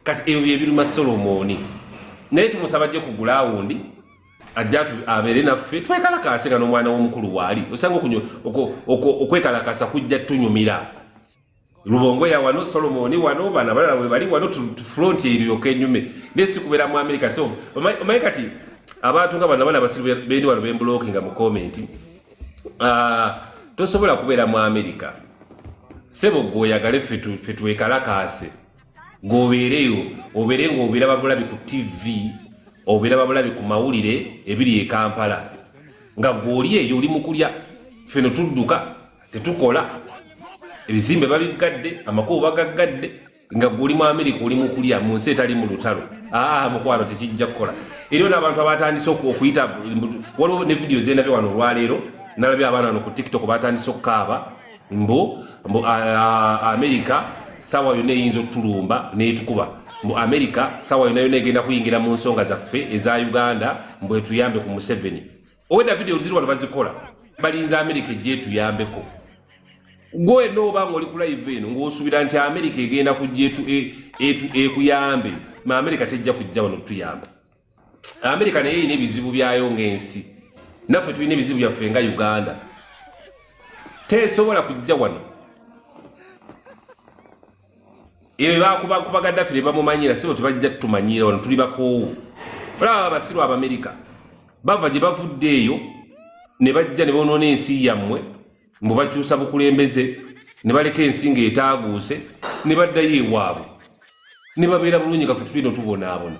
Kati ebyo byebiruma Solomoni, naye tumusaba ajje ku gulawundi, ajja abeere naffe twekalakaase nga n'omwana w'omukulu waali. Osanga okwekalakaasa kujja tunyumira. Lubongoya wano, Solomoni wano, bana balala we bali wano, front eryoka enyume, naye si kubeera mu America. So omanyi kati abantu nga bano bana basiru bendi wano bembulokinga mu comment, tosobola kubeera mu America, sebo, gweoyagale ffe twekalakaase, gwobeereyo, obeere ng'obeera babulabi ku TV, obeera babulabi ku mawulire ebiri e Kampala, nga gw'oli eyo oli mu kulya, ffeno tudduka, tetukola, ebizimbe babiggadde, amakubo bagaggadde, nga gw'oli mu Amerika oli mu kulya mu nsi etali mu lutalo. Aa, mukwano, tekijja kukola. Eriyo n'abantu abatandise okuyita. Waliwo ne vidiyo zendabye wano olwaleero, nalabye abaana wano ku TikTok batandise okukaaba mbu Amerika sawa yonna eyinza otulumba netukuba, mbu Amerika sawa yonna yonna egenda kuyingira mu nsonga zaffe eza Uganda, mbu etuyambe ku Museveni. Owedda vidiyo ziri wano bazikola, balinza Amerika ejja etuyambeko. Gwe nooba nga oli ku live eno ng'osuubira nti Amerika egenda kujja ekuyambe, ma Amerika tejja kujja wano tutuyamba. Amerika naye erina ebizibu byayo ng'ensi, naffe tulina ebizibu byaffe nga Uganda. Tesobola kujja wano. Ebyo bakuba Gaddafi ne bamumanyira, sibo tebajja tutumanyira wano, tuli bakoowu. Olaba abasiru Abamerika bava gye bavudde eyo ne bajja ne bonoona ensi yammwe, mbu bakyusa bukulembeze, ne baleka ensi ng'etaaguuse, ne baddayo ewaabwe ne babeera bulungi, nga ffe tulina otubonaabona.